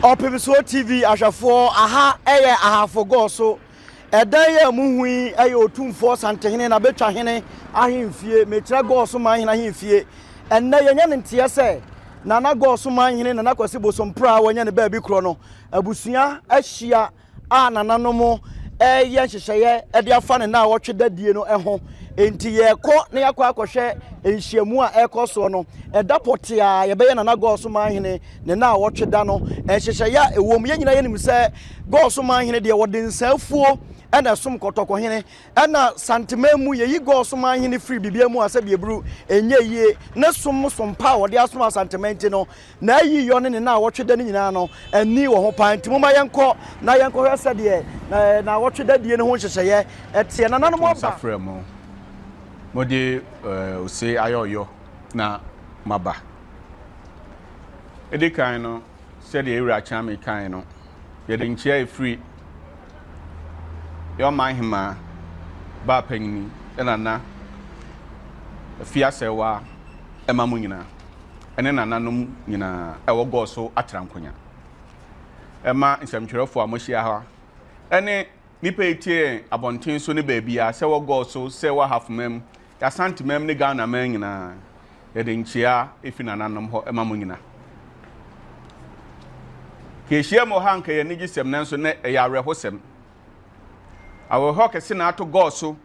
Ɔpemsoɔ TV ahwɛfoɔ, aha yɛ Ahafo Gɔɔ so. Ɛdan yi a muhu yi yɛ Otumfoɔ Santehene Nabetwahene ahemfie, mekyerɛ Gɔɔ so Manhene ahemfie. Ɛnnɛ yɛnya ne nteɛ sɛ Nana Gɔɔ so Manhene Nana Kwasi Bosompra a wanya ne baabi korɔ no, abusua ahyia a nananom reyɛ nhyehyɛeɛ de afa ne nnawɔtwe dadie no ho. Enti yɛrekɔ na yɛakɔ akɔhwɛ nhyiamu a ɛrekɔ soɔ no. Ɛda pɔtee a yɛbɛyɛ Nana Gɔɔ so Manhene ne nnawɔtwe da no, nhyehyɛeɛ a ɛwɔ mu. Yɛn nyinaa yɛnim sɛ Gɔɔ so Manhene deɛ wɔde nsafuo na ɛsom Kɔtɔkɔhene. Ɛna Santeman mu yɛyi Gɔɔ so Manhene firi biribiara mu a sɛdeɛ ɛburu ɛnyɛ yie. Ne som som pa a wɔde asom Asanteman nti no, N'ayiyɔ ne ne naawɔtwe da no nyinaa no ani wɔ ho paa. Enti momma yɛnkɔ na yɛnkɔhwɛ sɛdeɛ naawɔtwe da die no ho nhyehyɛeɛ teɛ. Nananom Moto nsa aba. frɛ mo, mode ose ayɛ ɔyɔ na moaba. Edi kan no, sɛdeɛ Ewura Kyame kae no, yɛde nkyia a ɛfiri yɛn ɔman hemaa baa panyini Nana Afia Serwaa ma mo nyinaa. ne nananom nyinaa a ɛwɔ Gɔɔ so atra nkonya. Ɛma nsɛmtwerɛfoɔ a moahyia ha ne nnipa a ɛtie yɛn abɔnten so ne baabiara, sɛ wɔ Gɔɔ so, sɛ wɔ Ahafo mu, Asante man ne Ghana man nyinaa, yɛde nkyea ɛfi nananom hɔ ma mo nyina. Ka yɛhyia mu wɔ ha nka yɛ anigyesɛm nanso nɛ ɛyɛ awerɛhosɛm. Awerɛhoɔ kɛse na ato Gɔɔ so.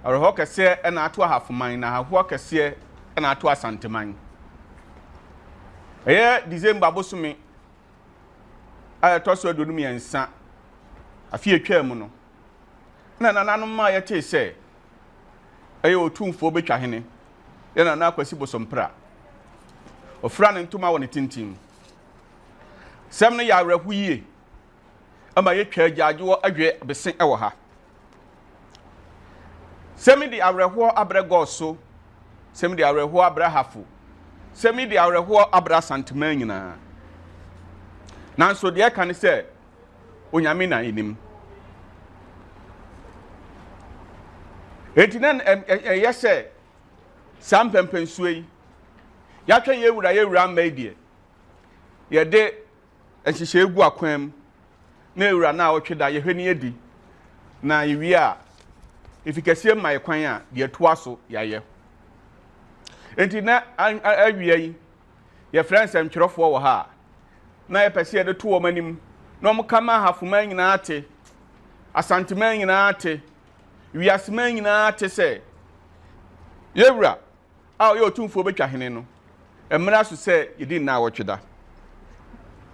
Awerɛhoɔ kɛseɛ na ato Ahafoman, na awerɛhoɔ kɛseɛ na ato Asanteman. Ɛyɛ December bosome a ɛtɔ so 23 afe atwaa mu no, na nananom maa yɛtee sɛ ɛyɛ Otumfoɔ Betwahene, yɛ Nana Akwasi Bosompra. Ɔfira ne ntoma wɔ ne tintim. Sɛm no yɛ awerɛho yie. ma yɛtwa agyaadwoɔ adwe bese wɔ ha. Sɛ mede awerɛhoɔ abrɛ God so, sɛ mede awerɛhoɔ abrɛ Ahafo, sɛ mede awerɛhoɔ abrɛ Asanteman nyinaa. Nanso deɛ ɛka ne sɛ, Onyame na ɛnim. Enti na ɛyɛ sɛ saa mpɛmpɛnsuo yi, yɛatwɛn yɛn wura yɛn wura mma yi deɛ, yɛde nhyehyɛe gu akwan mu na ewura no a ɔtwe da yɛhwɛ no adi na yewie a efi kɛseɛ ma yɛ kwan a deɛ ɛtoa so yɛayɛ. Enti na awia yi yɛfrɛ nsɛmtwerɛfoɔ wɔ ha a na yɛpɛ sɛ yɛde to wɔn anim na wɔn ka ma ahafoman nyinaa te, asanteman nyinaa te, wiaseman nyinaa te sɛ yɛwura a ɔyɛ Otumfoɔ betwa hene no mmara so sɛ yedi nnawɔtwe da,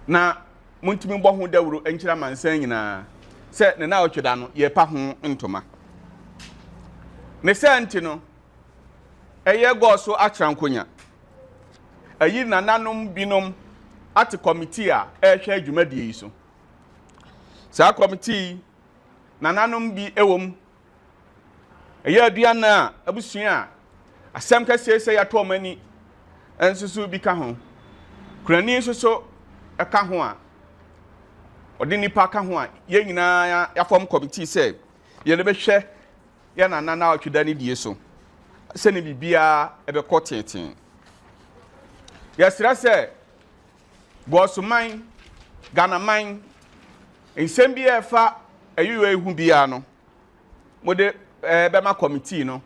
na montumi bɔ ho dawuro nkyerɛ amansan nyinaa sɛ ne nnawɔtwe da no yɛrepa ho ntoma. Ne saa nti no, ɛyɛ gɔɔ so atrankonya ayi nananom binom ate kɔmitii a ɛrehwɛ dwumadie yi so. Saa kɔmitii yi, nananom bi wɔ mu. Ɛyɛ aduan a abusua a asɛm kɛseɛ sɛ yɛato wɔn ani nso so bi ka ho. Kunani nso so ka ho a ɔde nnipa ka ho a yɛn nyinaa yɛafɔm kɔmitii sɛ yɛde bɛhwɛ yɛn nana na ɔtwe da ne die so sɛne biribiara ɛbɛkɔ teetee. Yɛsrɛ sɛ Bɔɔsoman, Ghanaman, nsɛm bi a ɛfa ayiyɔ yi ho biara no, mode bɛma kɔmitii no.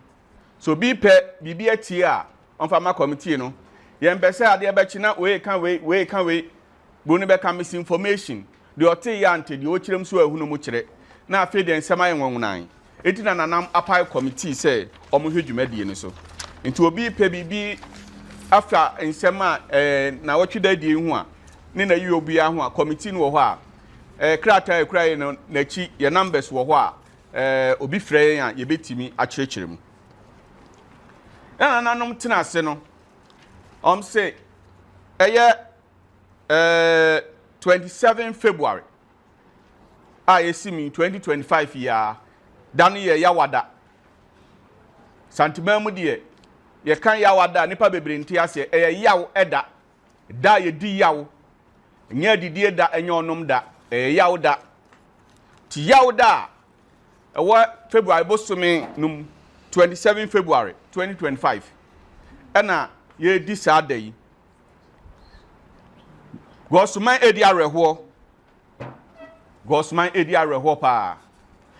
Sɛ obi pɛ biribi atie a, ɔmfa ma kɔmitii no. Yɛmpɛ sɛ adeɛ bɛkye na wei ka wei, wei ka wei. Buroni bɛka misinformation. Deɛ ɔtee yɛ ante, deɛ ɔkyerɛ mu nso ahunu mu kyerɛ. Na afei deɛ nsɛm ayɛ nwanwunan. Enti na nanam apae kɔmitii sɛ wɔnhwɛ dwumadie no so. Nti obi repɛ biribi afa nsɛm a ɛɛ nawɔtwe da adie ho a, ne n'ayiyɔ biara ho a, kɔmitii no wɔ hɔ a, ɛɛ krataa a ɛkura yɛn no n'akyi yɛn numbers wɔ hɔ a, ɛɛ obi frɛ yɛn a yɛbɛtumi akyerɛkyerɛ mu. Na nananom tena ase no, wɔn se ɛyɛ ɛɛ 27 February a yɛsi mu 2025 yi ara, da no yɛ Yawada. Santeman mu deɛ, yɛka Yawada a, nnipa bebree nte aseɛ. Ɛyɛ yaw da. Da a yɛdi yaw. Ɛnyɛ adidie da, ɛnyɛ ɔnom da. Ɛyɛ yaw da. Ti yaw da a ɛwɔ February bosome no mu, 27 February 2025, ɛna yɛredi saa da yi. Gɔsoman edi awerɛhoɔ. Gɔsoman edi awerɛhoɔ paa.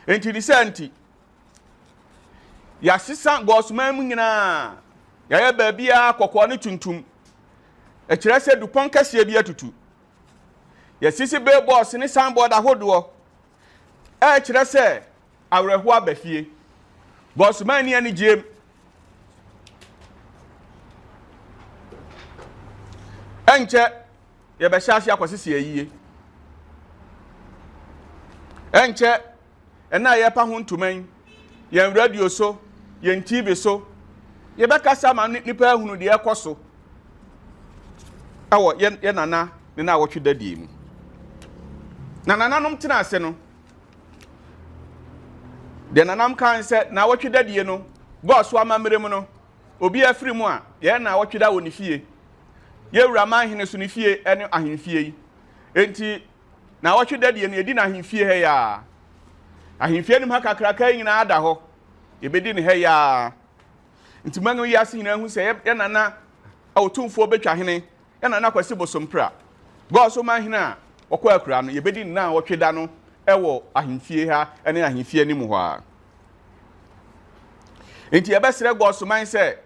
Enti ne sɛ nti, yɛasesa Gɔsoman mu nyinaa. Yɛayɛ baabiara kɔkɔɔ ne tuntum. Ɛkyerɛ sɛ dupɔn kɛseɛ bi atutu. Yɛasisi billboards ne signboard ahodoɔ. Ɛkyerɛ sɛ awerɛhoɔ aba fie. Gɔsoman ni anigyeɛ mu. Ɛnkyɛ yɛbɛhyɛ ase akɔsese ayie. Ɛnkyɛ ɛna a yɛpa ho ntoma yi, yɛn radio so, yɛn TV so, yɛbɛkasa ma nnipa ahunu deɛ ɛkɔ so ɛwɔ yɛn yɛn nana ne na awɔtwe dadie mu. Na nananom tena ase no, Deɛ nanam kan sɛ naawɔtwe dadie no gɔɔ so amammerɛ mu no, obi afiri mu a, yɛyɛ naawɔtwe da wɔ ne fie. Yɛ wura manhene so ne fie ne ahemfie yi. Enti naawɔtwe dadie no yɛdi no ahemfie ha yi ara. Ahemfie anim ha kakraka yi nyinaa da hɔ. Yɛbɛdi no ha yi ara. Nti mo wiase nyinaa hu sɛ yɛ nana Otumfoɔ bɛtwa hene Yɛn Nana Kwasi Bosompra, Goaso Manhene a ɔkɔ akuraa no, yɛbɛdi ne nnawɔtwe da no wɔ ahemfie ha ne ahemfie anim hɔ ara. Nti yɛbɛsrɛ Goaso man sɛ,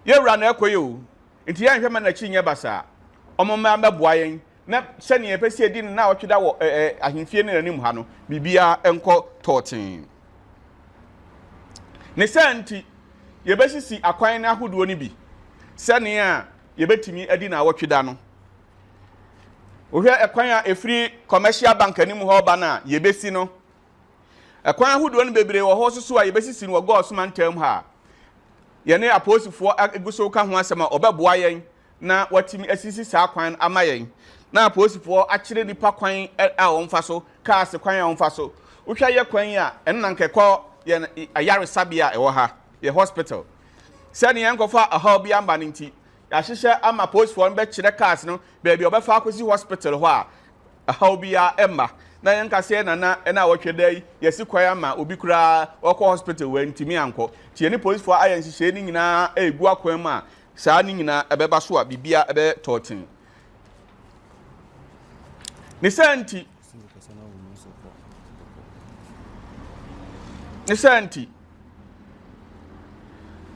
yɛn wura na ɛkɔ yi o, nti yɛnhwɛ ma n'akyi nyɛ basaa. Wɔn mma mmɛboa yɛn na sɛnea yɛpɛ sɛ yɛdi ne nnawɔtwe da wɔ ahemfie ne n'anim ha no, biribiara nkɔ tɔɔtee. Ne saa nti, yɛbɛsisi akwan no ahodoɔ no bi sɛnea yɛbɛtumi adi naawɔtwe da no. Wohwɛ ɛkwan a ɛfiri Commercial Bank anim hɔ ba no a, yɛbɛsi no. Ɛkwan ahodoɔ no bebree wɔ hɔ nso so a yɛbɛsisi no wɔ Gɔs mantam ha a yɛne apolisifoɔ gu so ka ho asɛm a wɔbɛboa yɛn na wɔatumi asisi saa kwan no ama yɛn na apolisifoɔ akyerɛ nnipa kwan a wɔmfa so, cars kwan a wɔmfa so. Wohwɛ yɛ kwan yi a, ɛno na nka ɛkɔ yɛn ayaresabea a ɛwɔ ha, yɛ hospital. Sɛnea yɛnkɔfa ɔhaw bi amba no nti, yɛahyehyɛ ama apolisifoɔ no bɛkyerɛ cars no baabi a wɔbɛfa akɔsi hospital hɔ a ɛhaw biara mma. Na yɛnka sɛ nana ɛna a wɔtwe da yi, yɛasi kwan ama obi koraa ɔkɔ hospital wantumi ankɔ. Nti yɛne polisifoɔ ayɛ nhyehyɛe no nyinaa ɛregu akwan mu a Saa ne nyinaa ɛbɛba so a biribiara ɛbɛyɛ tɔɔten. Ne saa nti, ne saa nti,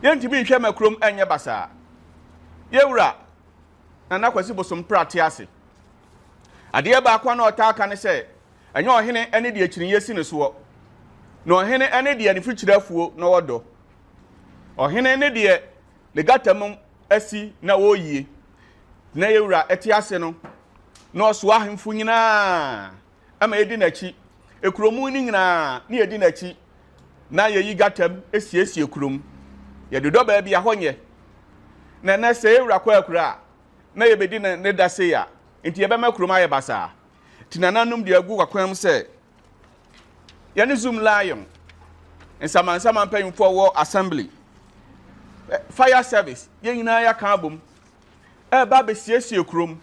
yɛntumi nhwɛ ma kurom ɛnyɛ basaa. Yɛwura Nana Kwasi Bosompra te ase. Adeɛ baako a na ɔtaa ka ne sɛ, ɛnyɛ ɔhene ne deɛ kyiniiɛ si ne soɔ, na ɔhene ne deɛ ne fikyiri afuo na ɔdɔ. Ɔhene ne deɛ ne gata mu asi na ɔreyie. Na yɛn wura te ase no, na ɔsoa ahemfo nyinaa ma yɛdi n'akyi. Ekuro mu no nyinaa na yɛdi n'akyi. Na yɛyi gata mu siesie kurom. Yɛdodɔ baabi a hɔ nyɛ. Na ɛnɛ sɛ yɛn wura kɔ akura a, na yɛbɛdi ne ne da sei a, nti yɛbɛma kurom ayɛ basaa. Nti nananom de agu wakwan mu sɛ Yɛne Zoom Lion, nsamansama mpanyimfoɔ wɔ assembly, fire service, yɛn nyinaa yɛaka abom ɛreba abɛsiesie kurom.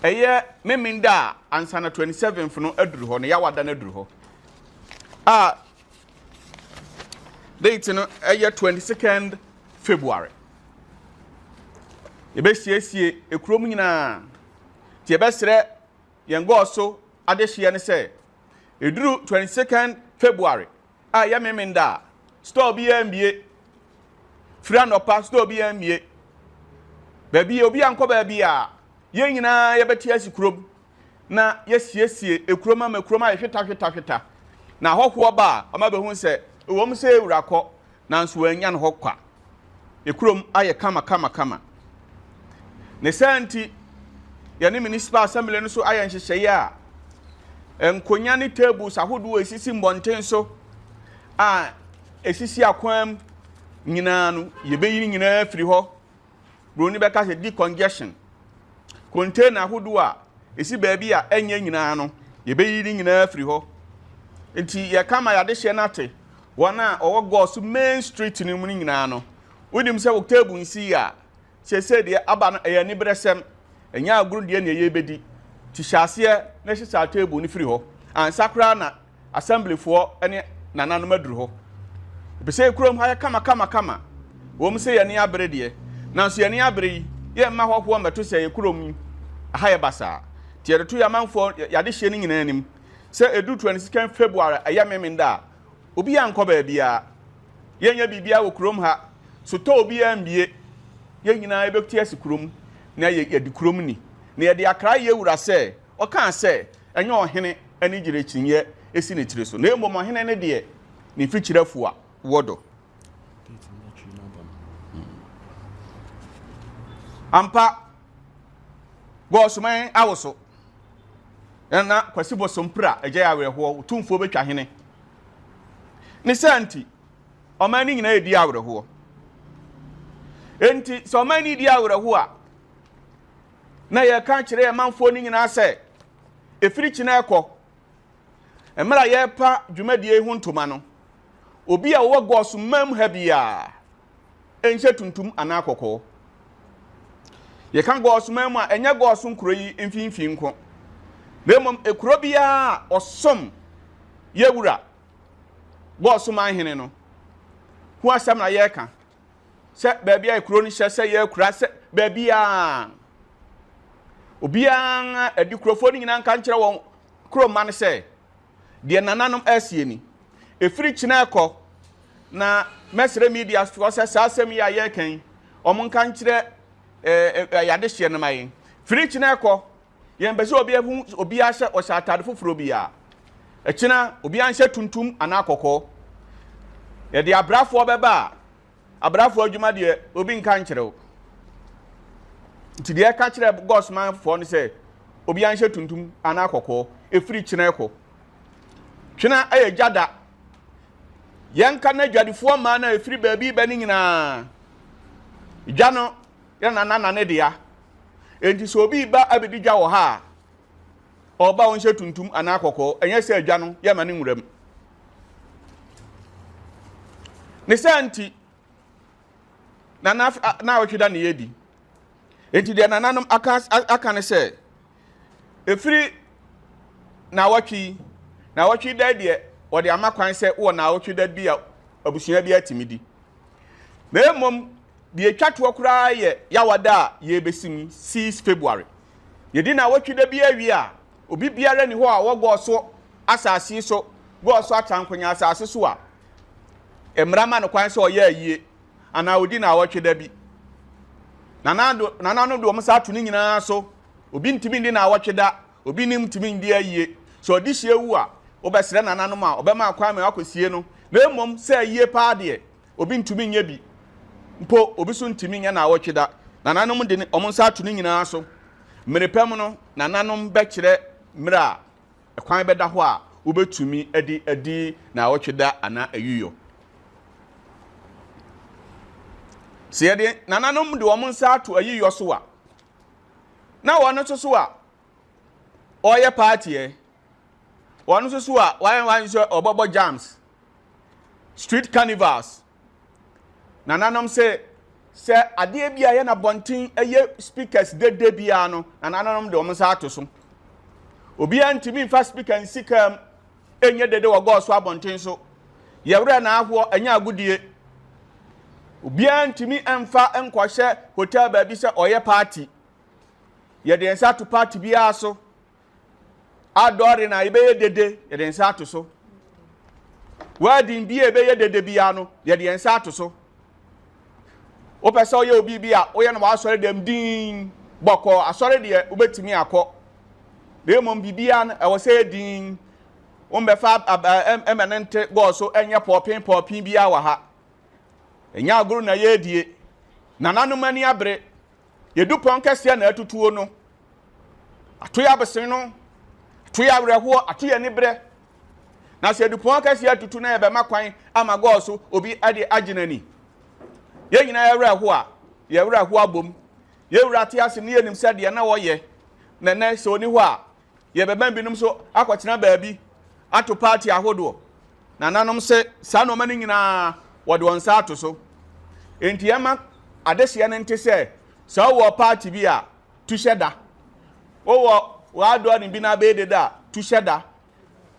Ɛyɛ Memenda a ansa na 27th no aduru hɔ no, Yawada no aduru hɔ. A date no ɛyɛ 22nd February. Yɛbɛsiesie kurom nyinaa. Nti yɛbɛsrɛ Yɛn goal so adehyeɛ ne sɛ ɛduru 22nd February a ɛyɛ Memenda a, store biara mmie. Firi anɔpa store biara mmie. Baabi obi ankɔ baabi a, yɛn nyinaa yɛbɛte asi kurom na yɛasiesie kurom ama kurom ayɛ hweta hweta hweta. Na ahɔhoɔ ba a, wɔn abɛhu sɛ ɛwom sɛ ewura kɔ, nanso wɔannya no hɔ kwa. Ekurom ayɛ kama kama kama. Ne saa nti, yɛne Municipal Assembly no so ayɛ nhyehyɛeɛ a nkonya ne tables ahodoɔ a ɛsisi mmɔnten so a ɛsisi akwan mu nyinaa no, yɛbɛyi ne nyinaa afiri hɔ. Buroni bɛka sɛ decongestion. Container ahodoɔ a ɛsi baabi a ɛnyɛ nyinaa no, yɛbɛyi ne nyinaa afiri hɔ. Nti yɛka ma yɛadehyeɛ no ate wɔn a wɔwɔ Goaso main street no mu no nyinaa no, wonim sɛ wo table nsi a, seesei deɛ aba no ɛyɛ aniberesɛm, ɛnyɛ agorɔ deɛ nea yɛrebɛdi. Nti hyɛ aseɛ na hye saa table no firi hɔ ansa koraa na assemblyfoɔ ne nananom aduru hɔ. Ɛpɛ sɛ kurom ha yɛ kama kama kama. Wɔm sɛ yɛn ani abere deɛ, nanso yɛn ani abere yi, yɛmma hɔhoɔ mmɛto sɛ yɛ kurom yi. Aha yɛ basaa. Nti yɛde to yɛn amanfoɔ, yɛn adehyeɛ no nyinaa anim sɛ ɛduru 22nd February a ɛyɛ Memenda a, obiara nkɔ baabiara. Yɛnyɛ biribiara wɔ kurom ha. Sotɔɔ biara mmue. Yɛn nyinaa yɛbɛte asi kurom na yɛadi kurom ni. Na yɛde akra yɛn wura sɛ ɔkaa sɛ ɛnyɛ ɔhene ne gyinakyinyeɛ si ne tiri so, na mmom ɔhene ne deɛ ne mfikyire afua wɔ do. Ampa, Bɔɔsoman awoso. Na Kwasi Bosompra agya yɛ awerɛhoɔ, Otumfoɔ bɛtwa hene. Ne saa nti, ɔman no nyinaa redi awerɛhoɔ. Enti sɛ ɔman no redi awerɛhoɔ a, na yɛka kyerɛ yɛn manfoɔ no nyinaa sɛ, ɛfiri kyena ɛkɔ, mmerɛ a yɛrepa dwumadie yi ho ntoma no, obi a ɔwɔ Gɔs mam ha biara nhyɛ tuntum anaa kɔkɔɔ. Yɛka Gɔs man mu a, ɛnyɛ Gɔs nkuro yi mfimfini nko, na mmom ekuro biara a ɔsom yɛwura Gɔs man hene no ho asɛm na yɛreka, sɛ baabi a ekuro no hyɛ, sɛ yɛakura, sɛ baabiara obiara adikurofoɔ no nyinaa nka nkyerɛ wɔn kuro mma no sɛ Deɛ nananom ɛreseɛ ni, ɛfiri kyena rekɔ, na mɛsrɛ mediafoɔ sɛ saa asɛm yi a yɛreka yi, wɔn nka nkyerɛ ɛɛ ɛɛ yɛadehyeɛ no ma yɛn. Firi kyena rekɔ, yɛmpɛ sɛ obi ahu obiara sɛ ɔhyɛ atade foforɔ biara. Ɛkyena, obiara nhyɛ tuntum anaa kɔkɔɔ. Yɛde abrafoɔ bɛba a, Abrafo adwuma deɛ obi nka nkyerɛ wo. Nti deɛ ɛka kyerɛ Gosmanfoɔ no sɛ obiara nhyɛ tuntum anaa kɔkɔɔ ɛfiri kyena ɛkɔ. Twena ɛyɛ gya da. Yɛnka na adwadifoɔ mmaa no a ɛfiri baabi ba no nyinaa. Dwa no yɛ nana na ne dea. Enti sɛ obi ba abɛdi dwa wɔ ha a, ɔba ɔnhyɛ tuntum anaa kɔkɔɔ, ɛnyɛ sɛ adwa no yɛma no nwura mu. Ne saa nti, na naawɔtwe da ne yɛdi. Enti deɛ nananom aka aka ne sɛ, ɛfiri naawɔtwe yi, naawɔtwe da deɛ wɔde ama kwan sɛ wɔ naawɔtwe da bi a abusua bi atumi di. Na mmom deɛ ɛtwa toɔ koraa yɛ Yawada a yɛrebɛsim 6 February. Yɛdi naawɔtwe da bi awie a, obi biara ni hɔ a ɔwɔ Gɔɔso asase yi so, Gɔɔso Atrankonya asase so a mmara ma no kwan sɛ ɔyɛ ayie anaa ɔdi naawɔtwe da bi. Nananom de wɔn nsa ato ne nyinaa so. Obi ntumi ndi naawɔtwe da, obi nim ntumi ndi ayie. Sɛ ɔde hyie wu a, wobɛsrɛ nananom a ɔbɛma kwan ma wakɔsie no. Na mmom sɛ ayie paa deɛ, Obi ntumi nyɛ bi mpo, obi nso ntumi nyɛ naawɔtwe da. Nananom de wɔn nsa ato ne nyinaa so. Mmere pa mu no, nananom bɛkyerɛ mmere a kwan bɛda hɔ a wobetumi de adi naawɔtwe da anaa ayiyɔ. Sɛ yɛde nananom de wɔn nsa ato ayiyɔ so a, na wɔn nso so a wɔreyɛ paati ɛ, wɔn nso so a wɔayɛ wɔn adwene sɛ wɔbɛbɔ jams, street carnivals. Nananom sɛ sɛ adeɛ bi a ɛyɛ na bɔnten ɛyɛ speakers dede biara no, nananom de wɔn nsa ato so. Obiara ntumi nfa speaker nsi kaa mu ɛnyɛ dede wɔ gɔɔ so abɔnten so. Yɛwerɛ na ahoɔ ɛnyɛ agodie. Obiara ntumi mfa nkɔhyɛ hotel baabi sɛ ɔyɛ party. Yɛde yɛn nsa ato party biara so. Adɔre na yɛbɛyɛ dede, yɛde nsa ato so. Wedding bi a yɛbɛyɛ dede biara no, yɛde yɛn nsa ato so. Wopɛ sɛ ɔyɛ obi bi a, woyɛ no w'asɔre dɛm din bɔkɔɔ. Asɔre deɛ, wobɛtumi akɔ. Na mmom biribiara no, ɛwɔ sɛ yɛ din. Wombɛfa ɛmɛ no nte gɔɔ so ɛnyɛ pɔɔpen pɔɔpen biara wɔ ha. Ɛnyɛ agoro na yɛredie. Nananom ani abere. Yɛdu pɔn kɛseɛ na atutuo no. Ato yɛ abesen no, ato yɛ awerɛhoɔ, ato yɛ aniberɛ. Na sɛ adupɔn akɛseɛ atutu na yɛbɛma kwan ama gɔɔ so obi de agye n'ani. Yɛn nyinaa yɛ werɛ a, yɛ werɛ ho abom. Yɛn wura te ase no yɛnim sɛ deɛ na wɔyɛ na ɛnɛ sɛ ɔni hɔ a, yɛbɛma binom so akɔtena baabi ato paati ahodoɔ. Nananom se saa nnoɔma no nyinaa wɔde wɔn nsa ato so. Enti yɛma adehyeɛ no nte sɛ sɛ wowɔ paati bi a, tu hyɛ da. Wowɔ w'adɔre bi na abɛyɛ dede a, tu hyɛ da.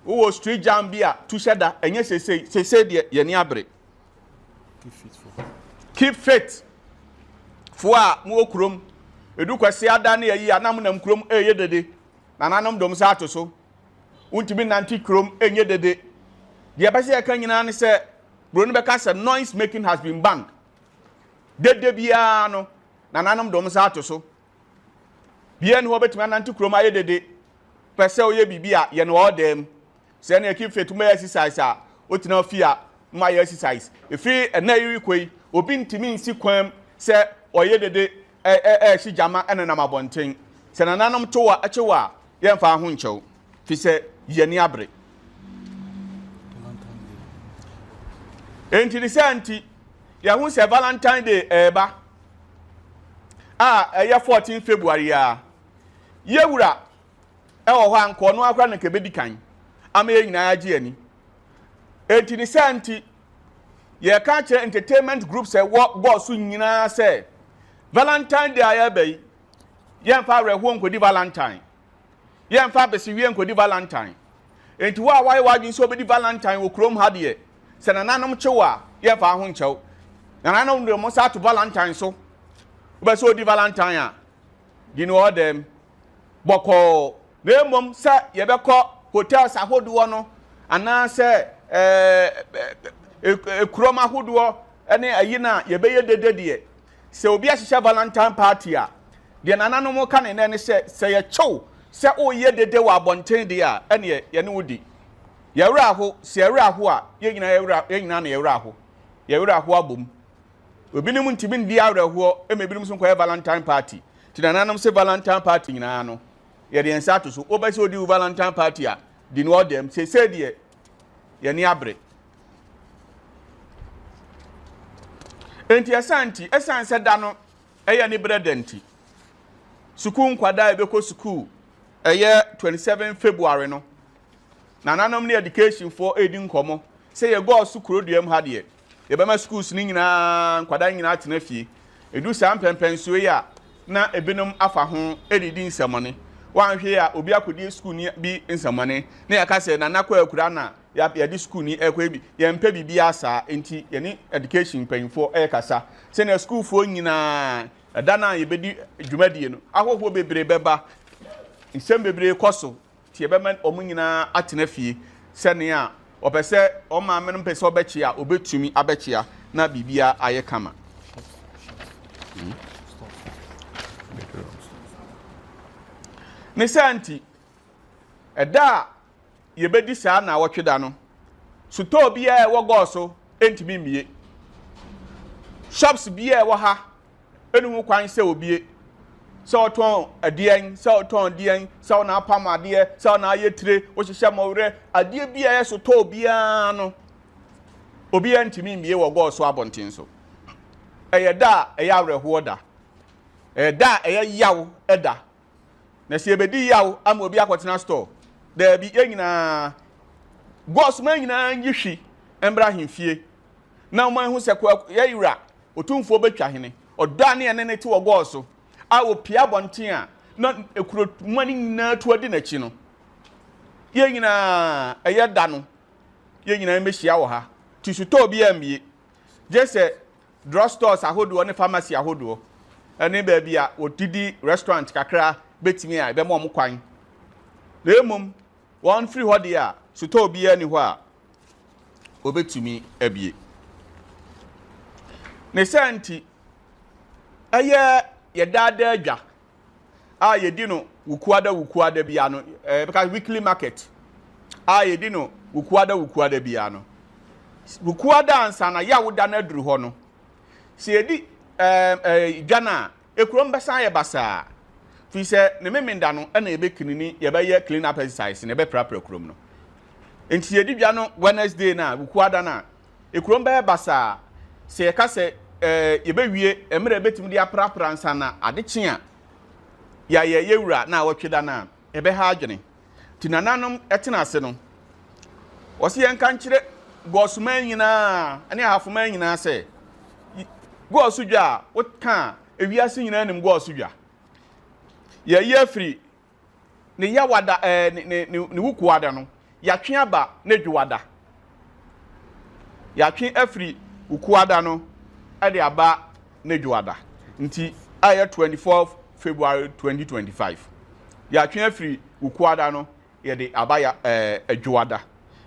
Wowɔ street jam bi a, tu hyɛ da. Ɛnyɛ seesei. Seesei deɛ, yɛn ani abere. Keep fit. Foɔ a mowɔ kurom. Edu Kwasiada ne ayi a na monam kurom reyɛ dede. Nananom de wɔn nsa ato so. Wontumi nnante kurom nyɛ dede. Deɛ ɛbɛ sɛ yɛka nyinaa ne sɛ, buroni bɛka sɛ noise making has been banned. Dede biara no, nananom de wɔn nsa ato so. Biara ni hɔ bɛtumi anante kurom ayɛ dede. Pɛ sɛ woyɛ biribi a, yɛ no wɔ ɔdan mu. Sɛ ɛne keep fit mobɛyɛ exercise a, wotena fie a na moayɛ exercise. Ɛfiri ɛnnɛ yi rekɔ yi, obi ntumi nsi kwan mu sɛ ɔyɛ dede ɛrehye gyama nenam abɔnten. Sɛ nananom to wo a, kye wo a, yɛmfa ho nkyɛ wo, firi sɛ yɛn ani abere. Enti ne saa nti, yɛahu sɛ Valentine Day ɛreba a ɛyɛ 14 February a, yɛwura wɔ hɔ a anka ɔno ara koraa na anka ebedi kan ama yɛn nyinaa agye ani. Enti ne saa nti, yɛka akyerɛ entertainment groups a ɛwɔ bɔɔl so nyinaa sɛ Valentine Day a yɛreba yi, yɛmfa awerɛhoɔ nkɔdi Valentine. Yɛmfa abeseweɛ nkɔdi Valentine. Enti wo a woayɛ w'adwene sɛ wobɛdi Valentine wɔ kurom ha deɛ, sɛ nananom kye wo a, yɛmfa ho nkyɛ wo. Nananom de wɔn nsa ato Valentine so. Wobɛ sɛ wodi Valentine a, di no wɔ dɛm. bɔkɔɔ, na mmom sɛ yɛbɛkɔ hotels ahodoɔ no anaasɛ ɛɛ kurom ahodoɔ ne ayi no a yɛbɛyɛ dede deɛ, sɛ obi ahyehyɛ valentine party a, deɛ nananom ka ne nnɛ ne sɛ, sɛ yɛkyew sɛ woyɛ dede wɔ abɔnten deɛ a, ɛneɛ yɛne wo di. Yɛwerɛ aho, sɛ yɛwerɛ aho a, yɛn nyinaa yɛwerɛ yɛn nyinaa na yɛwerɛ aho. Yɛwerɛ aho abom. Ebinom ntumi ndi awerɛhoɔ ma ebinom nso nkɔyɛ valentine party. Nti nananom se valentine party nyinaa no, yɛde yɛn nsa ato so. Wobɛ sɛ wodi wo valentine party a, di no ɔdɛm. Seesei deɛ, yɛn ani abere. Enti ɛsan nti, ɛsan sɛ da no ɛyɛ ne berɛ da nti, sukuu nkwadaa a ɛbɛkɔ sukuu ɛyɛ 27 February no, nananom ne education foɔ ɛredi nkɔmmɔ sɛ yɛgɔɔ so kuroduam ha deɛ, Yɛbɛma schools no nyinaa, nkwadaa nyinaa atena fie. Ɛdu saa mpɛnpɛnsoɔ yi a, na ebinom afa ho redidi nsɛmmɔne. Woanhwɛ yie a, obi akɔdi sukuuni bi nsɛmmɔne, na yɛaka sɛ Nana kɔ akura na yɛde sukuuni rekɔ bi. Yɛmpɛ biribiara saa, enti yɛne education mpanyinfoɔ rekasa sɛnea sukuufoɔ nyinaa, ɛda no a yɛbɛdi dwumadie no, ahɔhoɔ bebree bɛba, nsɛm bebree kɔ so. Nti yɛbɛma wɔn nyinaa atena fie sɛnea wɔpɛ sɛ wɔn maame no mpɛ sɛ ɔbɛkyea a, obetumi abɛkyea na biribiara ayɛ kama. Ne saa nti, ɛda a yɛbɛdi saa naawɔtwe da no, sotɔɔ biara a ɛwɔ gɔɔ so ntumi mmie. Shops biara a ɛwɔ ha ɛni ho kwan sɛ obie sɛ ɔtɔn adeɛn sɛ ɔtɔn adeɛn sɛ ɔna apam adeɛ sɛ ɔna ayɛ tire wohyehyɛ mɔwerɛ adeɛ bi a ɛyɛ so tɔ obiara no obiara ntumi mmie wɔ gɔɔ so abɔnten so. Ɛyɛ da a ɛyɛ awerɛhoɔ da, ɛyɛ da a ɛyɛ yaw da. Na sɛ yɛbɛdi yaw ama obi akɔtena store daabi, yɛn nyinaa gɔɔ so ma nyinaa nyi hwi mbra ahemfie na wɔn ahu sɛ yɛ wura Otumfoɔ bɛtwa hene. Ɔdɔ a ne yɛne no te wɔ gɔɔ so a ɔpue abɔnten a na kuro ma no nyinaa tu adi n'akyi no, yɛn nyinaa ɛyɛ da no, yɛn nyinaa mmɛhyia wɔ ha. Ti sotɔɔ biara mmie, gye sɛ drug stores ahodoɔ ne pharmacy ahodoɔ ne baabi a wɔdidi restaurant kakra bɛtumi a ɛbɛma wɔn kwan. Na mmom wɔn firi hɔ deɛ a, sotɔɔ biara nni hɔ a obetumi abue. Ne saa nti, ɛyɛ yɛ daa daa dwa a yɛdi no wukuada wukuada biara no, ɛɛ bɛka weekly market a yɛdi no wukuada wukuada biara no. Wukuada ansa na yawoda no aduru hɔ no, sɛ yɛdi ɛɛ ɛɛ dwa no a, Ekurom bɛsan ayɛ basaa, firi sɛ ne Memenda no na yɛbɛklinini, yɛbɛyɛ clean up exercise na yɛbɛprapra kurom no. Nti yɛdi dwa no Wednesday no a, Wukuada no a, ekurom bɛyɛ basaa. Sɛ yɛka sɛ eh, yɛbɛwie mmerɛ a yɛbɛtumi de aprapra ansa na ade kye a, yɛayɛ yɛwura na awɔtwe da no a, ɛbɛha adwene. Nti nananom tena ase no, wɔse yɛnka nkyerɛ Goɔsoman nyinaa ne Ahafoman nyinaa sɛ, Goɔso dwa a woka a, ewiase nyinaa nim Goɔso dwa. Yɛayi afiri ne yawada ɛɛ ne ne ne ne wukuada no, yɛatwe aba ne dwoada. Yɛatwe afiri wukuada no de aba ne dwoada. Nti a ɛyɛ 24 February. February 2025. Yɛatwe afiri Wukuada no yɛde aba ya ɛɛ Adwoada.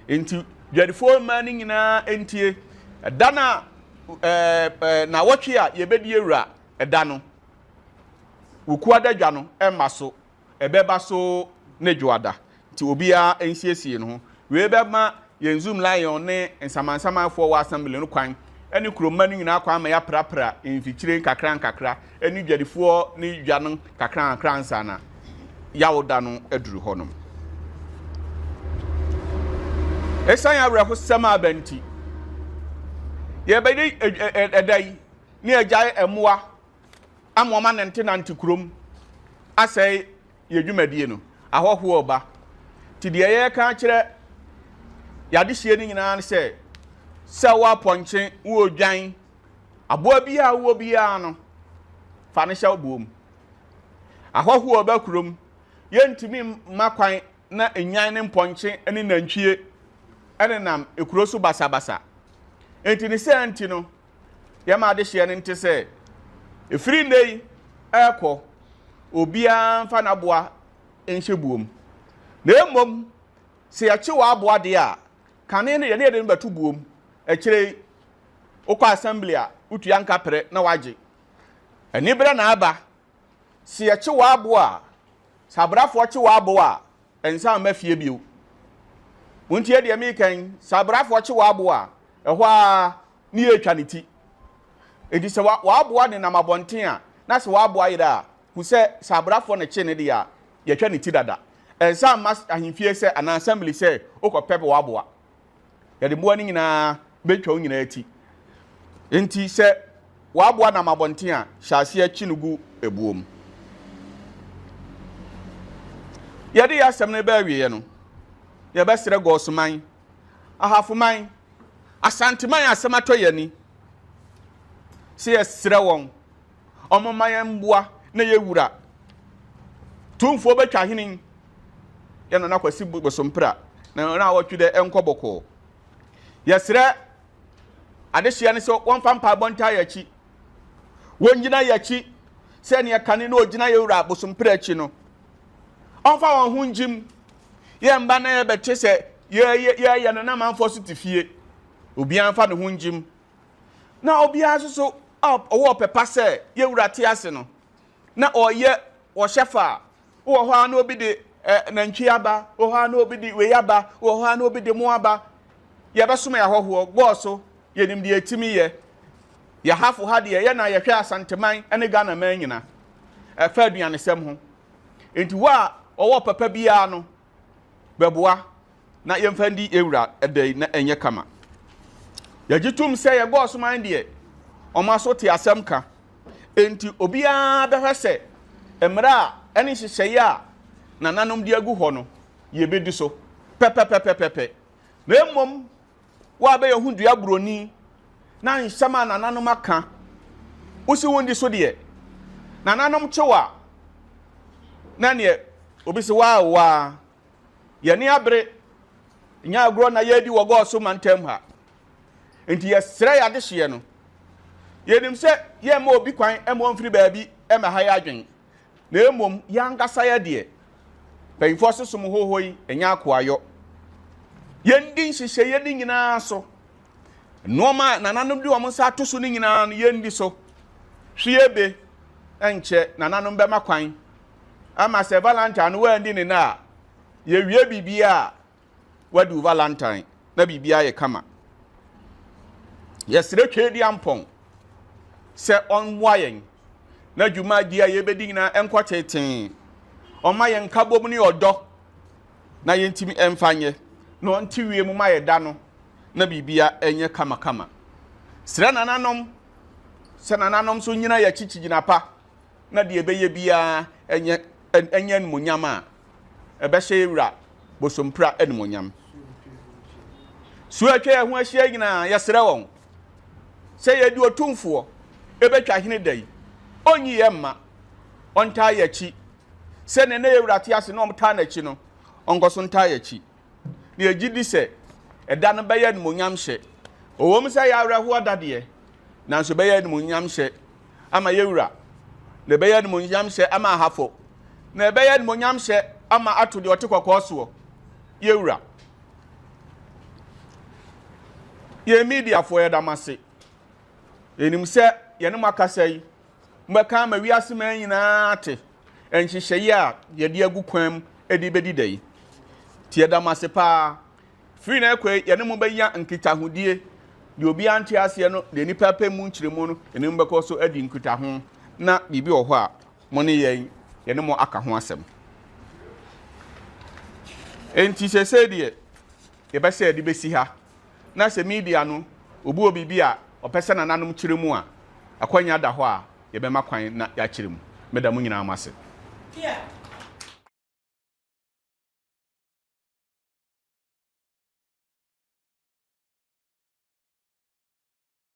Nti dwadifoɔ mmaa no nyinaa ntie ɛda no a ɛɛ ɛɛ nawɔtwe a yɛbɛdi awura ɛda no Wukuada dwa no ɛmma so ɛbɛba so ne Dwoada, nti obiara nsiesie ne ho. Wei bɛma yɛn Zoom Lion ne nsamansamanfoɔ wɔ Assembly no kwan ne kuromma no nyinaa kwan ma yɛaprapra mfikyire nkakrankakra ne dwadifoɔ ne dwa no nkakrankakra ansa na Yawoda no aduru hɔnom. Ɛsiane awerɛhosɛm a aba nti, yɛbɛdi ɛda yi ne yɛagyae mmoa ama wɔanantenante kurom asɛe yɛn dwumadie no. Ahɔhoɔ reba. Nti deɛ yɛreka akyerɛ yɛn adehyeɛ no nyinaa ne sɛ, sɛ wowɔ apɔnkye, wowɔ odwan, aboa biara a wowɔ biara no, fa no hyɛ wo boɔ mu. Ahɔhoɔ reba kurom, yɛntumi mma kwan na nnwan ne mpɔnkye ne nantwie nenam kuro so basabasa. Nti ne saa nti no, Yɛma adehyeɛ no nte sɛ, ɛfiri nnɛ yi rekɔ, obiara mfa n'aboa nhyɛ buo mu. Na mmom, sɛ yɛkye w'aboa deɛ a, kane no yɛne yɛde no bɛto buo mu. Akyire yi, wokɔ assembly a, wotua nkaprɛ na woagye. Aniberɛ na aba. Sɛ yɛkye w'aboa a, sɛ abrafoɔ kye w'aboa a, nsan mma fie bio. Montie deɛ mereka yi, sɛ abrafoɔ kye w'aboa a, ɛhɔ ara ne yɛretwa ne ti. Enti sɛ w'aboa nenam abɔnten a, na sɛ w'aboa yera a, hu sɛ sɛ abrafoɔ na ɛkye no deɛ a, yɛtwa ne ti dada. Ɛnsan mma ahemfie sɛ anaa assembly sɛ wokɔpɛ w'aboa. Yɛde mmoa no nyinaa bɛtwa wo nyinaa ti. Enti sɛ w'aboa nam abɔnten a, hyɛ aseɛ kye no gu ebuo mu. Yɛde yɛn asɛm no reba awieɛ no, yɛbɛsrɛ Gɔɔsoman, Ahafoman, Asanteman a asɛm atɔ yɛn ani sɛ yɛsrɛ wɔn, wɔmma yɛn mmoa na yɛwura Tumfoɔ bɛtwa hene yɛ Nana Kwasi Bosompra na na awɔtwe dɛ ɛnkɔ bɔkɔɔ. Yɛsrɛ adehyeɛ no sɛ wɔmfa mpaebɔ ntaa yɛn akyi, wɔngyina yɛn akyi sɛdeɛ kane na ɔgyina yɛn wura Bosompra akyi no. Ɔmfa wɔn ho ngyim. Yɛn mma na yɛbɛte sɛ yɛyɛ no na amanfoɔ so te fie. Obiara mfa ne ho ngyim. Na obiara nso so a ɔwɔ ɔpɛ pa sɛ yɛn wura te ase no, na ɔyɛ ɔhyɛ fa a, wowɔ hɔ a na obi de eh, nantwi aba, wɔ hɔ a na obi de wei aba, wɔ hɔ a na obi de mo aba. Yɛbɛsom yɛn ahɔhoɔ, gɔɔ so, yɛnim deɛ ɛtumi yɛ. Yɛhafo ha deɛ, yɛ na yɛhwɛ Asanteman ne Ghana man nyina, ɛfa aduanesɛm ho. Enti wo a ɔwɔ papa biara no, bɛboa na yɛmfa ndi yɛn wura da yi na ɛnyɛ kama. Yɛgye tom sɛ yɛn Gɔɔsoman deɛ, wɔn aso te asɛm ka. Enti obiara bɛhwɛ sɛ mmara a ɛne nhyehyɛeɛ a nananom de agu hɔ no, yɛbɛdi so pɛpɛpɛpɛpɛ. Na mmom wo a bɛyɛ ho dua buroni na nsɛm a nananom aka wosi wo ndi so deɛ, nananom kye wo a, na neɛ obi se waa waa. Yɛne abere nyɛ agorɔ na yɛredi wɔ Gɔɔso mantam ha. Nti yɛsrɛ yɛn adehyeɛ no. Yɛnim sɛ yɛmma obi kwan ma ɔmfiri baabi mmɛha yɛn adwene, na mmom yɛn ankasa yɛ deɛ. Mpanyinfoɔ se som hoho yi ɛnyɛ akoayɔ. Yɛndi nhyehyɛeɛ no nyinaa so. Nnoɔma a nananom de wɔn nsa ato so no nyinaa no yɛndi so. Hwie be nkyɛ nananom bɛma kwan ama sɛ Valentine no woandi ne nna a, yɛwie biribiara a, woadi wo Valentine na biribiara yɛ kama. Yɛsrɛ Tweediampɔn sɛ ɔmmoa yɛn na dwumadie a yɛbɛdi nyinaa ɛnkɔ tetee. Ɔmma yɛn nkabom ne ɔdɔ na yɛntumi ɛmfa nyɛ na ɔnte wie mu ma yɛda no na biribiara ɛnyɛ kamakama. Srɛ nananom sɛ nananom nso nyina yɛn akyi kyigyina pa na deɛ ɛbɛyɛ biara nyɛ nyɛ animuonyam a ɛbɛhyɛ yɛn wura Bosompra animuonyam. Su a atwa yɛn ho ahyia nyinaa, yɛsrɛ wɔn sɛ yɛde Otumfoɔ ɛbɛtwa hene da yi, ɔnyi yɛn mma, ɔntaa yɛn akyi sɛdeɛ na yɛn wura te ase na ɔtaa n'akyi no, ɔnkɔ so ntaa yɛn akyi. Na yɛgye di sɛ ɛda no bɛyɛ animuonyamhyɛ. Ɛwom sɛ ɛyɛ awerɛhoɔ da deɛ, nanso ɛbɛyɛ animuonyamhyɛ ama yɛn wura. Na ɛbɛyɛ animuonyamhyɛ ama Ahafo, na ɛbɛyɛ animuonyamhyɛ ama ato deɛ ɔte kɔkɔɔ soɔ, yɛ wura. Yɛn mediafoɔ yɛda mo ase. Yɛnim sɛ yɛne mo akasa yi, mobɛka ama wiase man nyinaa ate nhyehyɛeɛ a yɛde agu kwan mu de bɛdi da yi. Nti yɛda mo ase paa. Firi na ɛkɔ yi, yɛne mo bɛnya nkitahodie. Deɛ obiara nte aseɛ no, deɛ nnipa pɛ mu nkyerɛmu no, yɛne mo bɛkɔ so adi nkitaho na biribi wɔ hɔ a, mo ne yɛn, yɛne mo aka ho asɛm. Enti seesei deɛ, yɛbɛsɛ yɛde bɛsi ha. Na sɛ media no, obi wɔ biribi a ɔpɛ sɛ nananom kyerɛ mu a, akwanya da hɔ a, yɛbɛma kwan na yɛakyerɛ mu. Meda mo nyinaa mo ase.